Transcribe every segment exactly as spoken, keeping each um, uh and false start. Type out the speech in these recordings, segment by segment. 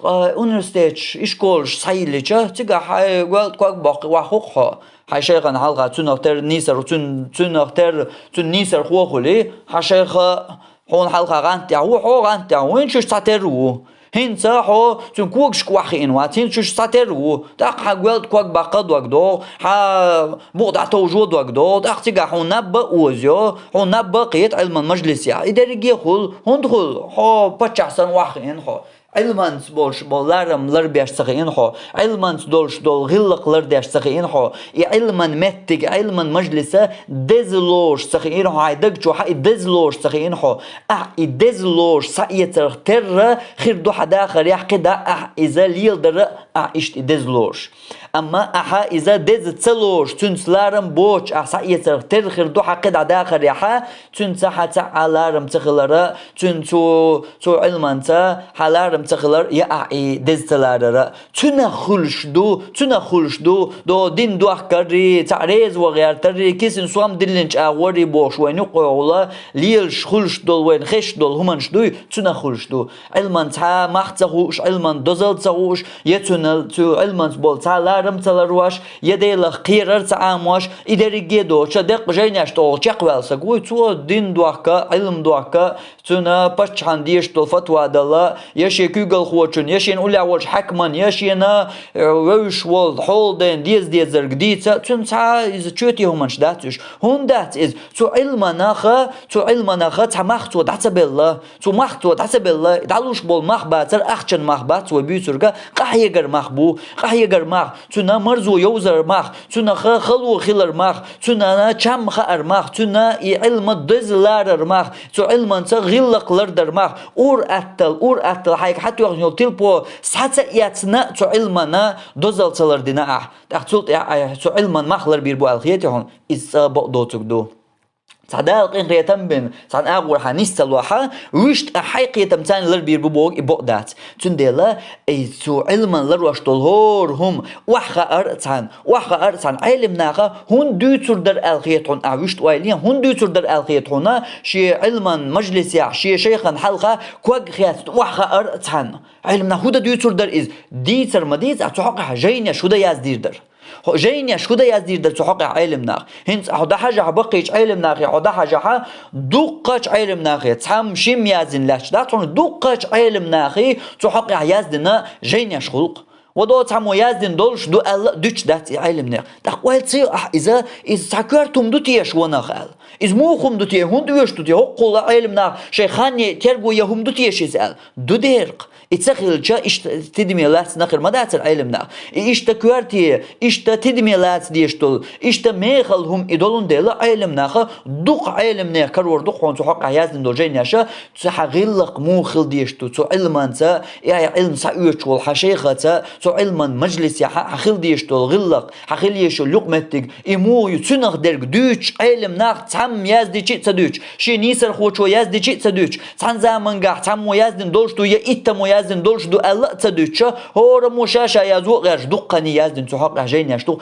Ткъа университеташ, ишколаш схьайиллича, цигахь хьайн гоьлда ког боккхий охьахух хьо. Хьайн шайхана хьалха цунах тера нийсар, цун-, цунах тера, цуьнан нийсархо а хуьлий, хьан шайха хьуна хьалха гӀант тӀехь ву, хьо гӀант тӀехь ву, хӀинца шу цхьатерра ву. ХӀинца хьо цуьнан когашка охьахиъна вац, хӀинца шу цхьатерра ву. ТӀаккха хьан гоьлда ког баккха дог догӀу, хьан мукъа дӀатовжо дог догӀу, тӀаккха цигахь хьуна наб а озайо, хьуна наб а кхета Ӏилман мажлисехь. И дерриге а хуьлу, хӀунда хуьлу? Хьо паччахь санна охьахиъна хьо. Ӏилманца болуш болу ларам ларбеш ца хиъна хьо, Ӏилманца долуш долу гӀиллакх лардеш ца хиъна хьо, и Ӏилман меттиг, Ӏилман мажлиса деза лоруш ца хиъна хьо, хьайн даг чу хьан и деза лоруш ца хиъна хьо, ахь и деза лоруш схьаэцарх терра хир ду хьан дахарехь кхидӀа ахь иза леладара, ахь иштта и деза лоруш. Амма ахьа иза деза ца лоруш, цуьнца ларам боцуш ахь схьаэцарх терра хир ду хьан кхидӀа дахарехьа, цуьнца хьан цхьа а ларам ца хилара, цуьнан цу, цу Ӏилманца хьан ларам ца хилар, я ахь и деза ца ларара. Цуьнах хуьлуш ду, цуьнах хуьлуш ду, до дин дохкаррий, цхьаъ реза ван гӀертаррий, кисин сом диллинчу агӀоррий бохуш вайн юккъехула, лелаш хуьлуш долу вайна хезаш долу хӀуманаш дуй, цуьнах хуьлуш ду. Ӏилман цхьа мах ца хууш, Ӏилман дозалла ца хууш, я цуьнан, цу Ӏилманца болу цхьа ларам ца ларвош, я Делах кхерар ца Ӏамош, и дерриге а доцуш, деккъа жайнеш тӀехула чекхваьлла саг вуй, цо дин дохка, Ӏилма дохка, цуьнан паччахьан дезаш долу фатва дала, я шен куьйгалхочун, я шена уллехь волчу хьаькаман, я шена, э, вевзаш волу хьолдайн деза-дезарг дийца, цуьнан цхьа а иза чоьте хӀуманаш дац уьш. ХӀунда дац иза? Цу Ӏилманаха, цу Ӏилманаха цхьа мах цо дӀа ца белла. Цу мах цо дӀа ца белла, дӀалуш болу мах бацара, ахчан мах бац вай буьйцург, къахьегар мах бу, къахьегар мах, цуьнан марзо йовзар мах, цуьнан ха-, хало хилар мах, цуьнан чам хаар мах, цуьнан и Ӏилма деза ларар мах, цу Ӏилманца гӀиллакх лардар мах, ур-аттал, ур-аттал хьайга хьатоьхна йолу тилпо схьа ца эцна цу Ӏилмана дозалла ца лардина ахь. ТӀаккха цул тӀаьхьа цу Ӏилман мах ларбийр бу аьлла хетий хьуна? Иза цкъа а бакъдоцург ду. Цхьа Дала къинхетам бина, цхьана агӀор хьан нис ца лохьа, вуьшта а хьайн кхетам царна ларбийр бу боху и бакъ дац. Цундела, ай, цу Ӏилман ларош долу хӀора хӀума охьахаар а цхьаьна, охьахаар а цхьаьна Ӏелам наха хӀунда дуьйцур дара аьлла хета хьуна, ахь вуьшта ойла е, хӀунда дуьйцур дара аьлла хета хьуна, шен Ӏилман мажлисехь, шен шайхан хьалха ког хецна охьахаар а цхьаьна. Ӏелам нах хӀунда дуьйцур дара иза? Дийцар ма дийца, ахь цу хьокъехь жайнеш хӀунда яздийр дара? Хьо жайнеш хӀунда яздийр дара цу хьокъехь Ӏелам нах? ХӀинца хьо дӀахьажахь, баккхийчу Ӏелам нахе хьо дӀахьажахь, дуккхачу Ӏелам нахе, цхьамма шимма яздина лаьтташ дац хьуна, дуккхачу Ӏелам нахе цу хьокъехь яздина жайнеш хуьлу-кх. Ва до цхьаммо яздина долуш ду аьлла а дуьтуш дац и Ӏелам нехан. ТӀаккха ойла ца йо ахь иза, иза цхьа коьрта хӀума ду теша ванах аьлла. Иза муха хӀума ду те, хӀунда оьшуш ду те, хӀоккхул а Ӏелам нах шайн хан е терго ян хӀума ду теша иза аьлла. Ду дера-кх. И ца хилча, иштта тидаме лаьцна хир ма дацара Ӏелам нах. И иштта коьрте, иштта тидаме лаьцна деш долу, иштта мехала хӀума и долун дела, Ӏелам наха дукха Ӏелам нехан карор ду-кх хьуна цу хьокъехь яздина долу жайнеша, цу хьан гӀиллакх муха хила деш ду, цу Ӏилманца, и хьан Ӏилма схьаоьцуш волу хьан шайхаца, цу Ӏилман мажлисехь хьан хила деш долу гӀиллакх, хьан хила езаш йолу юкъаметтиг, и муха ю, цуьнах дерг дуьйцуш, Ӏелам нах цхьамма яздичи а ца дуьйцуш, шен нийсархочо яздичи а ца дуьйцуш, цхьана замангахь цхьаммо яздина долуш ду я иттаммо яздина долуш ду аьлла а ца дуьйцуш, хӀораммо ша-ша язво а гӀерташ, дуккха а яздина цу хьокъехь жайнеш ду.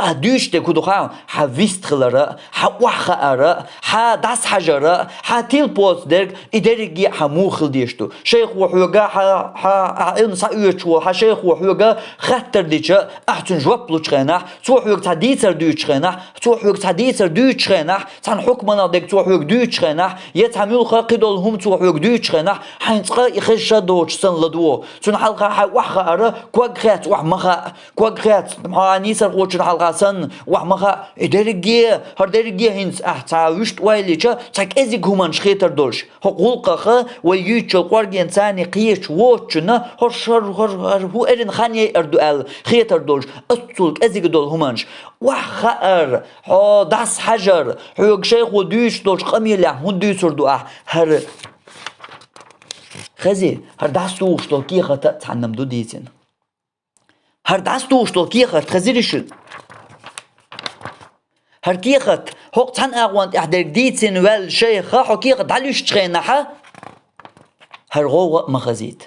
А дуьйцуш дерг хӀун ду хаьий, хьан вистхилара, хьан охьахаара, хьан дӀасахьажара, хьан тилпоца дерг, и дерриге а хьан муха хила деш ду. Шайхо хьоьга хьан, хьан, хьан Ӏилма схьаоьцуш волу хьан шайхо хьоьга хаттар дича, ахь цуьнан жоп лучу хенахь, цо хьоьга цхьа дийцар дуьйцучу хенахь, цо хьоьга цхьа дийцар дуьйцучу хенахь, цхьана хьукманах дерг цо хьоьга дуьйцучу хенахь, я цхьа муьлхха кхидолу хӀума цо хьоьга дуьйцучу хенахь, хьайна цкъа и хезаш а доцуш санна ладогӀа. Цуьнан хьалха хьайн охьахаара, ког хецна охьа ма хаьа, ког хецна хьан нийсархочун хьалха санна охьа ма хаьа. И дерриге, хӀара дерриге хӀинца ахь цхьа вуьшта ойла йича, цхьа кӀезиг хӀуманаш хетар долуш. ХӀокху гӀуллакхах вай юьйцучу кӀоргенца царна кхеташ воцучунна хӀорш, хӀор-, хӀор-, хӀор-, хӀу эрна хан яйар ду аьлла хетар долуш, оццул кӀезиг долу хӀуманаш. Охьахаар, хьо дӀасахьажар, хьоьга шайхо дуьйцуш долчу къамелехь хӀунда дуьйцур ду ахь? ХӀара, хези, хӀара дӀасатухуш долу кехат а цхьанна-м ду дийцина. ХӀара дӀасатухуш долу кехат хезирий шуна? ХӀара кехат, хӀокху цхьана агӀонна тӀехь дерг дийцина ваьлла шайха, хьо кехат дӀалуьстучу хенахьа, хӀара гӀовгӀа а ма хазийта.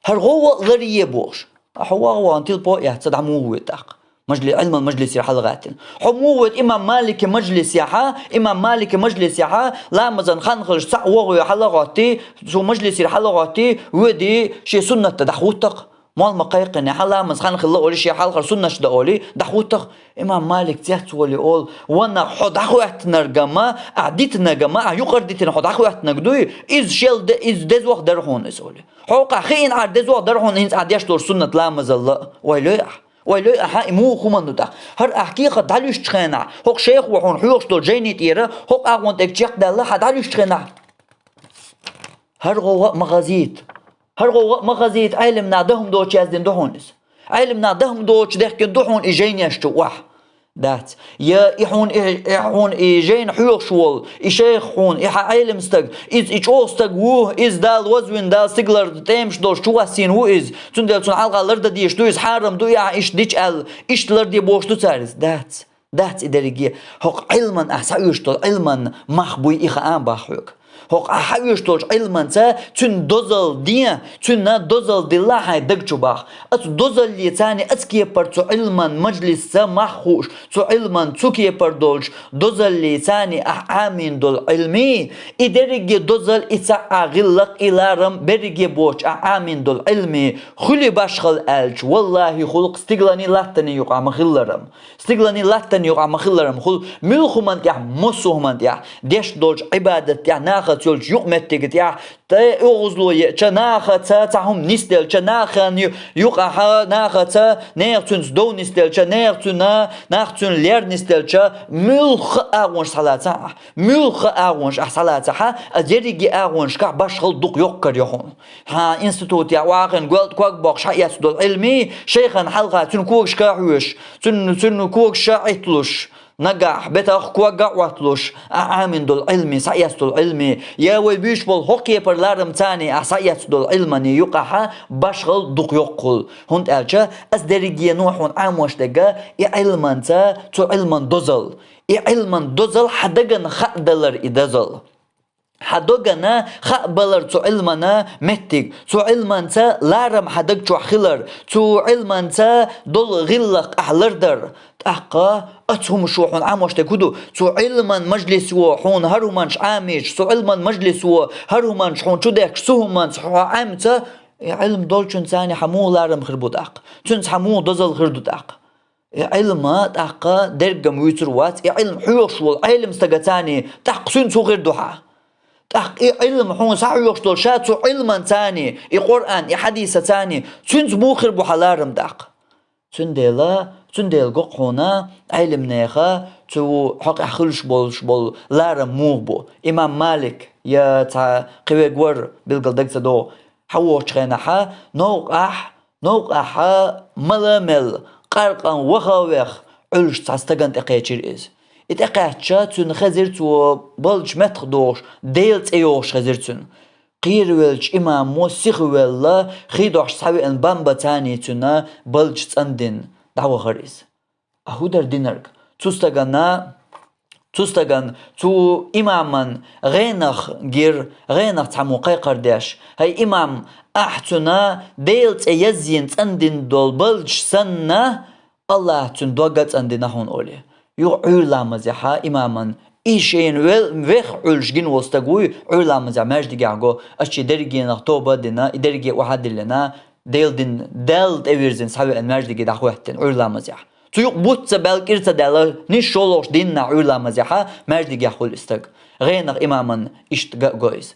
ХӀара гӀовгӀа а ларъе бохуш. Ахьа вагӀа-вагӀана тилпо а эцна, дӀа муха вуьйту тӀаккха? Мажли-, Ӏилман мажлисера хьалгӀаттина. Хьо муха воьду имам Малика мажлисехьа, имам Малика мажлисехьа, ламазан хан хилча цхьаъ вогӀий хьалагӀоттий, цу мажлисера хьалагӀоттий, воьдий, шен суннатта дӀахӀуттах. Молла ма кхайкхинехьа, ламаз хан хилла олий, шен хьалхара суннаташ да олий, дӀахӀуттах. Имам Малик цецволий олу, ванах хьо дӀахӀоьттинаргама, ахь дитинагама, ахь юкъара дитина хьо дӀахӀоьттинарг дуй, иза шел де-, иза дезох дара хьуна иза олий. Хьо кху хиъна Ӏар дезох дара хьуна хӀинца ахь деш долу суннат ламазалла, вай лой ахь. Вай лой ахьа и муха хӀуманна ду тӀаккха. ХӀара ахь кехат дӀалуьстучу хенахь, хӀокху шайхо хьуна хьоьхуш долу жайни тӀера, хӀокху агӀон тӀе чекхдалла хьан дӀалуьстучу хенахь. ХӀара гӀовгӀа а ма хазийта. ХӀара гӀовгӀа а ма хазийта, Ӏелам нах дан хӀума доцуш яздина ду хьуна иза. Ӏелам нах дан хӀума доцуш дехкина ду хьуна и жайнеш чу охьа. Дац. Я и хьуна, и, и хьуна и жайна хьоьхуш волу, и шайх хьуна, и хьан Ӏелам стаг, иза и чӀогӀа стаг ву, иза Дала вазвина, Дала стигалара тӀемаш долуш чу вассийна ву иза. Цундела цунна хьалха лардан дезаш ду, иза хьарам ду, и ахьа иштта дича аьлла, иштта ларде бохуш ду цара иза. Дац. Дац и дерриге. ХӀокху Ӏилман ахь схьаоьшуш долу Ӏилман мах буй и хаам бах хьоьга. ХӀокху ахь схьаоьшуш долчу Ӏилманца цуьнан дозалла ден, цуьнан дозалла дилла хьайн даг чу бах. Оцу дозаллица, оцу кепара цу Ӏилман мажлисца мах хууш, цу Ӏилман цу кепара долчу дозаллица ахь Ӏамийна долу Ӏилмий, и дерриге дозалла, и цхьа а гӀиллакх, и ларам берриге боцуш ахь Ӏамийна долу Ӏилмий, хуьлий башхалла аьлча, валлахӀи, хӀуллакх стигаланийн латтанийн юкъахь ма-хиллара. Стигаланийн латтанийн юкъахь ма-хиллара хӀума хуьлу, муьлхха хӀуманна тӀехь, массо а хӀуманна тӀехь, деш долчу Ӏибадат тӀехь, нахаца йолчу юкъаметтига тӀехь, тӀе оьгӀазло еъча, нахаца цхьа хӀума нисделча, нахана ю-, юкъахьа, нахаца, нехан цуьнца дов нисделча, нехан цуьнан, нах цуьнан лер нисделча, муьлхха а агӀонаш схьалаца ахь, муьлхха а агӀонаш ахь схьалаца ахь, а дерриге агӀонашкахь башхалла дукха йоккхар ю хьуна. Хьан институтехь охьахиъна, гоьлтӀа ког боккхуш схьаэцна долу Ӏилмий, шайхан хьалха цуьнан когашка а хьоьжуш, цуьнан, цуьнан когаш а Ӏитталуш, нагахь бетах ког а Ӏотталуш, ахь Ӏамийна долу Ӏилмий, схьаэцна долу Ӏилмий, я вай буьйцуш болу хӀокху кепара ларамца ахь схьаэцна долу Ӏилманийн юкъахьа башхалла дукха йоккха хуьлу. ХӀунда аьлча аса дерригено хьуна Ӏамош дерг и Ӏилманца, цу Ӏилман дозалла. И Ӏилман дозалла хьан дагана хаадалар и дозалла. Хьан дагана хаабалар цу Ӏилманан меттиг, цу Ӏилманца ларам хьан даг чохь хилар, цу Ӏилманца долу гӀиллакх ахь лардар. ТӀаккха оцу хӀумашо хьуна Ӏамош дерг хӀун ду? Цу Ӏилман мажлисо хьуна хӀара хӀуманаш Ӏамийча, цу Ӏилман мажлисо хӀара хӀуманаш хьуна чу дехкаш, цу хӀуманца хьо Ӏамца, и Ӏилма долчунца хьан муха ларам хир бу тӀаккха? Цуьнца хьан муха дозалла хир ду тӀаккха? И Ӏилма тӀаккха дерригам вуьйцур вац, и Ӏилма хьоьхуш волу Ӏелам стагаца тӀаккха цуьнца хӀун хир ду хьан? ТӀаккха и Ӏилма хьуна схьахьоьхуш долу ша цу Ӏилманца, и Къуръан, и хьадисаца, цуьнца муха хир бу хьан ларам тӀаккха? Цундела, цундела го-кх хьуна Ӏелам нехан цу хьокъехь хуьлуш болуш болу ларам муха бу. Имам Малик я цхьа кхин верг вара, билггал дага ца догӀу, хьан вогӀучу хенахьа, новкъахь, новкъахьа мала а мелла, къаркъан ваха а веха, Ӏуьллуш цхьа стагана тӀекхечира иза. И тӀекхаьчча, цуьнан хезира цо балдаш меттах дохуш, Делан цӀе йохуш хезира цуьнан. Кхеравеллачу имамо сихвелла, хи дохьуш схьавеана бамбаца цуьнан балдаш цӀандина дӀавахара иза. А хӀун дара динарг? Цу стагана, цу стагана, цу имаман гӀенах гира, гӀенах цхьаммо кхайкхар деш: «ХӀай имам, ахь цуьнан Делан цӀе язйина цӀандина долу балдаш санна, Аллаха цуьнан дог а цӀандина хьуна», — олий. Юха Ӏуьйра ламазехьа имаман и шайна вел-, веха Ӏуьллуш гина волу стаг вуй, Ӏуьйра ламазехь маьждигехь го, ас ши дерригенах тоба а дина, и дерриге охьа а диллина, Делан дин, Далла тӀевирзина схьавеана маьждиге дӀахӀоьттина Ӏуьйра ламазехь. Цу юкъа бутт ца баьлла, кӀира ца даьлла, нийсса шолгӀачу дийнахь Ӏуьйра ламазехьа маьждигехь хуьлу и стаг. ГӀенах имаман иштта га а го иза.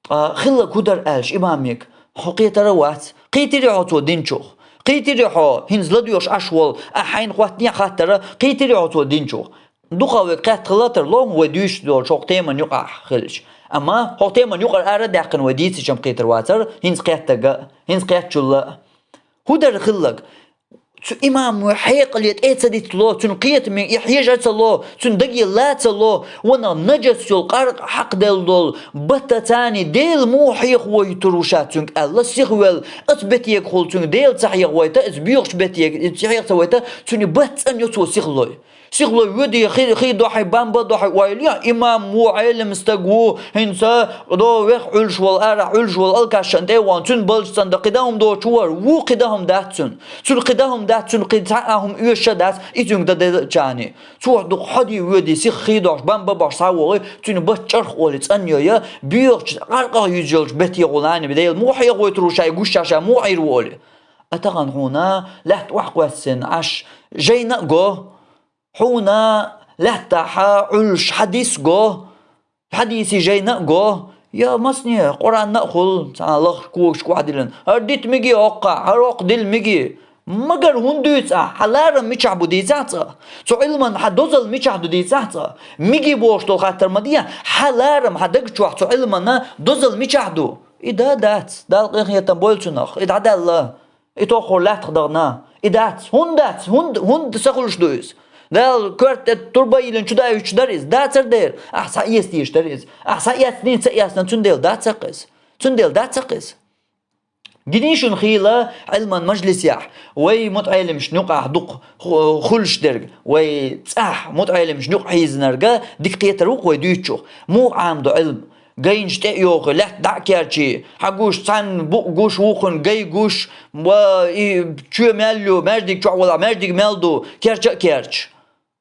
Ткъа хилларг хӀун дара аьлча, имамиг, хьо кхетар а вац. Кхийтирий хьо цо динчух? Кхийтирий хьо, хӀинца ладоьгӀуш Ӏаш волу, ахь хьайна хӀоттане а хаттара, кхийтирий хьо цо динчух? Дукха вайга кхетта хилла тара ло, вай дуьйцуш долчу хӀокху теман юкъахь хилча. Амма хӀокху теман юкъара ара а даьккхина вай дийцича-м кхетар вацара, хӀинца кхеттарг а, хӀинца кхеттачул а. ХӀун дара хилларг? Цу имамо хьекъале тӀе а ца диттало, цуьнан кхетаме и хьежа а ца ло, цуьнан даге ла а ца ло, ванах нажас йолу къаркъа хьакхаделла долу баттаца Дела муха хьехавойтур ву ша цуьнга аьлла, сихвелла, оцу бетегахула цуьнга Дела ца хьехавайта, иза боьхачу бетега, иза хьеха ца вайта, цуьнан бат цӀанйо цо сихлой. Сихлой воьдий, хи, хи дохьий, бамба дохьий ойла ян, имам ву, Ӏелам стаг ву, хӀинца до вех Ӏуьллуш волу, арахь Ӏуьллуш волу алкашан тӀе а вахана, цуьнан балдаш цӀандан кхидӀа хӀума доцуш вара, ву кхидӀа хӀума дац цуьнан. Цуьнан кхидӀа хӀума дац, цуьнан кхин цхьа а хӀума оьшуш а дац, и цуьнга дан делча а. Цо дукха хьоде воьдий, сиха хий дохьуш, бамба бохьуш схьавогӀий, цуьнан бат чӀарх олий цӀанйой, боьхачу, къаркъах юьзъелчу бете гӀуллакх, Дела муха хьехавойтур ву ша, и гуш ша муха Ӏийр ву олий. А тахана хьуна лаьтта охьакхоьссина Ӏаш, жайна а го, хьуна лаьттахьа Ӏуьллуш хьадис го, хьадисий жайна а го, я масане, Къуръанна а хуьлу, цхьа лахара когаш кӀохдиллина. ХӀара дита мегий хӀокхахь, хӀара хӀокху дилла мегий. Магар хӀунда дуьйцу ахь? Хьан ларам мичахь бу дийцахь цкъа? Цу Ӏилманна хьан дозалла мичахь ду дийцахь цкъа? Мегий бохуш долу хаттар ма де, хьан ларам, хьан даг чохь цу Ӏилманна дозалла мичахь ду? И дан дац, Далла къинхетам бойла цунах, и дӀадаьлла. И тоххур лаьттах дахана. И дац. ХӀунда дац? ХӀунда, хӀунда ца хуьлуш ду иза? Дала коьрта тӀе турба йиллина чу даьвча дара иза? Дацара дера. Ахьа схьаэца дезаш дара иза. Ахьа схьаэцний, ца эцна, цундела дацара иза. Цундела дацара иза. Гиний шуна хийла Ӏилман мажлисехь, вай мутаӀелимашна юкъахь дукха ху-, хуьлуш дерг, вай цӀахь мутаӀелимашна юкъахь хьийзинарг дика кхетар ву-кх вай дуьйцучух. Муха Ӏамадо Ӏилма? Гайнаш тӀе а йохий, лаьтта дӀа а керчий, хьан гуш, цхьаьнна букъ гуш, вукхунна гай гуш, ва и чоь мел ю, маьждиг чохь валахь, маьждиг мел ду, керча а керча.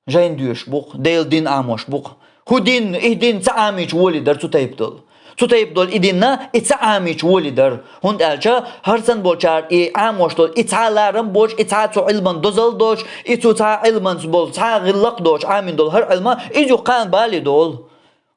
Жайна доьшуш бу-кх, Делан дин Ӏамош бу-кх. ХӀун дин, и дин ца Ӏамийча волий дара цу тайпа долу. Цу тайпа долу и динна и ца Ӏамийча волий дара. ХӀунда аьлча хӀара санна болчара и Ӏамош долу, и цхьа ларам боцуш, и цхьа цу Ӏилман дозалла доцуш, и цу цхьа Ӏилманца болу цхьа гӀиллакх доцуш Ӏамийна долу хӀара Ӏилма, иза юха кхана бале долу.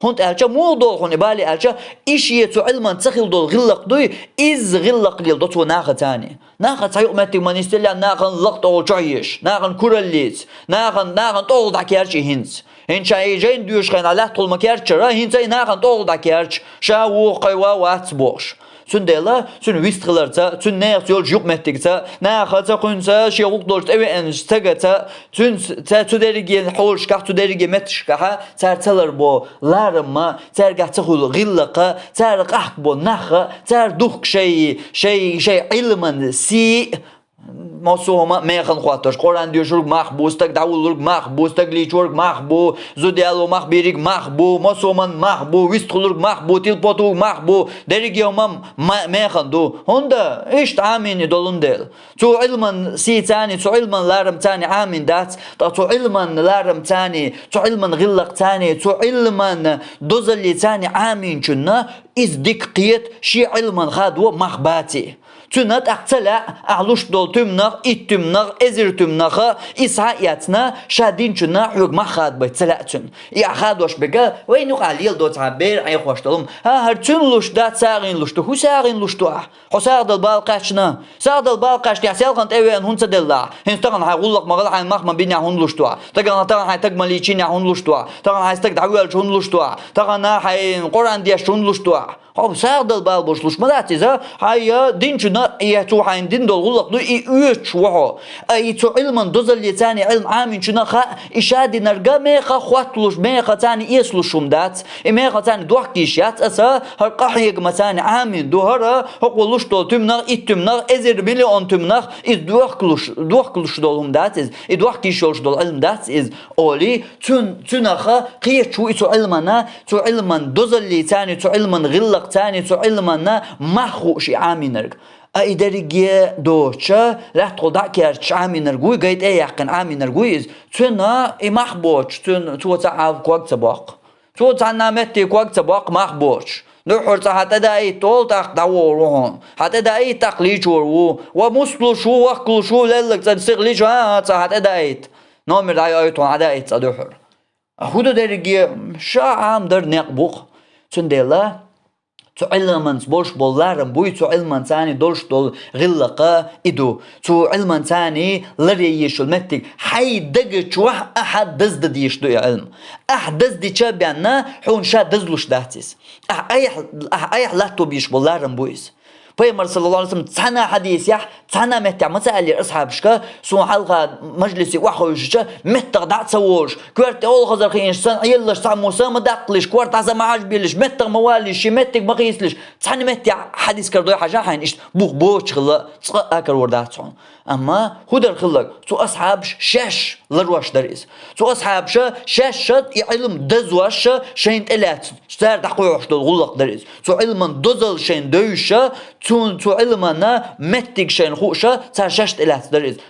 ХӀунда аьлча, муха долу хьуна и бале аьлча, и шен цу Ӏилман ца хилла долу гӀиллакх дуй, изза гӀиллакх леладо цо нахаца цхьаьний. Нахаца цхьа юкъаметтиг ма нисделла, нахана лакха тӀехула чохь езаш, нахана кураллица, нахана, нахана тӀехула дӀакерчий хӀинца. ХӀинца ша и жайна доьшуш хенахь лаьттахула ма керчара, хӀинца и нахана тӀехула дӀакерча, ша вуха кхайва вац бохуш. Цундела цуьнан вистхиларца, цуьнан нехаца йолчу юкъаметтигца, нахаца, кхуьнца, шен гӀуллакх долчу тӀевеанчу стагаца, цуьнца, цу дерриге хьолашкахь, цу дерриге меттигашкахь цара ца ларбо ларам а, цаьргахь ца хуьлу гӀиллакх а, цара къахкабо нах а, цара духку шайн, шайн, шайн Ӏилман сий а, массо а хӀума механа хӀоттош, Къуръан доьшург мах бу, стаг дӀавуллург мах бу, стаг лийчорг мах бу, зуда яло мах бийриг мах бу, массо а хӀуманна мах бу, вистхуьлург мах бу, тилпотург мах бу, дерриге а хӀума ма-, механа ду. ХӀунда? Иштта Ӏамийна долун дела. Цу Ӏилман сийца цхьаьний, цу Ӏилман ларамца цхьаьний Ӏамийна дац, ткъа цу Ӏилман ларамца цхьаьний, цу Ӏилман гӀиллакхца цхьаьний, цу Ӏилман дозаллица цхьаьний Ӏамийначунна иза дика кхета, шен Ӏилман хадо мах баций. Цуьнан тӀаккха ца лаьа, ахь луш долу туьманах, итт туьманах, эзар туьманах, иза схьа а эцна, ша динчунна хьоьга мах хадабайта ца лаьа цуьнан. И ахь хадош берг, вайна юкъахь леладо цхьа бер Ӏехош долу хӀума. ХӀа, хӀара цуьнан луш дац, сагӀина луш ду. ХӀун сагӀина луш ду ахь? Хьо сагӀа дала бала кхаьчна. СагӀа дала бала кхаьчнехь, селхана тӀевеана хӀунда ца делла ахь? ХӀинца тахана хьайн гӀуллакх ма гӀала, хьайна мах ма бинехь хӀунда луш ду ахь? Тахана, тахана хьайн стаг ма лийчинехь хӀунда луш ду ахь? Тахана хьайн стаг дӀавоьлча хӀунда луш ду ахь? Тахана хьайн Къуръан дешча хӀунда луш ду ахь? Хьо сагӀа дала бала болуш луш ма дац иза. Хьайн динчунна, и цо хьайна дина долу гӀуллакх ду, и оьцуш ву хьо. А и цу Ӏилман дозаллица цхьаьний Ӏилма Ӏамийначунна хаьа, и ша динарг меха хӀотталуш, меха цхьаьний эцалуш хӀума дац. И меха цхьаьний дохка йиш яц аса, хӀара къахьегамца цхьаьний Ӏамийна ду хӀара, хӀокхо луш долу туьманах, итт туьманах, эзар, миллион туьманах, иза дохкалуш, дохкалуш долу хӀума дац иза, и дохка йиш йолуш долу Ӏилма дац иза, олий, цуьн-, цуьнах кхеташ ву и цу Ӏилмана, цу Ӏилман дозаллица цхьаьний, цу Ӏилман гӀиллакхца цхьаьний, цу Ӏилманна мах хууш и Ӏамийнарг. А и дерриге доцуша, лаьттахула дӀа а керчаш Ӏамийнарг вуй, гай тӀе а яьккхина Ӏамийнарг вуй иза. Цуьнан и мах боцуш, цуьнан, цо ца Ӏа ког ца боккху. Цо цхьанна меттиг ког ца боккху мах боцуш. Дуьххьара цкъа хьан тӀе даийта олу, тӀаккха дӀавогӀур ву хьуна. Хьан тӀе даийта, тӀаккха лийчор ву. Ва муст луш ву, вахка луш ву, леллаг цӀа сиха лийча, а, а, цкъа хьан тӀе даийта. Номер дӀайоуьйту хьуна, хьан даийта цкъа дуьххьара. А хӀун ду дерриге, ша Ӏамадар некъ бу-кх. Цундела цу Ӏилманца болуш болу ларам буй, цу Ӏилманца цхьаьний долуш долу гӀиллакх и ду. Цу Ӏилманца цхьаьний ларъян езаш йолу меттиг. Хьайн дага чохь ахьа даздан дезаш ду и Ӏилма. Ахьа даздича бенна, хьуна ша дазлуш дац иза. Ахьа айхьа, ахьа айхьа латто безаш болу ларам бу иза. Пайхамар, саллаллаху алейхи ва саллям, цхьана хьадисехь, цхьана меттехь ма ца аьллера асхьабашка, суна хьалха мажлисе охьахевшича, меттах дӀа а ца волуш, коьрта тӀе олхазар хиънаш санна, Ӏеллаш цхьаммо са ма даккхалаш, корта дӀа са ма хьажбеллаш, меттах ма валалаш, шен меттиг ма хийцалаш, цхьана меттехь хьадис карадой хьажа хьайна, иштта бух боцуш хилла, цкъа а карор дац хьуна. Амма хӀун дара хилларг? Цу асхьабаша шаьш ларош дара иза. Цу асхьабаша шаьш шад и Ӏилма дазош шайна тӀелаьцна, цара дӀакхоьхьуш долу гӀуллакх дара иза. Цу Ӏилман дозалла шайна девзаш, цу, цу Ӏилмана меттиг шайна хууш, цара шаьш тӀелаьцна дара иза.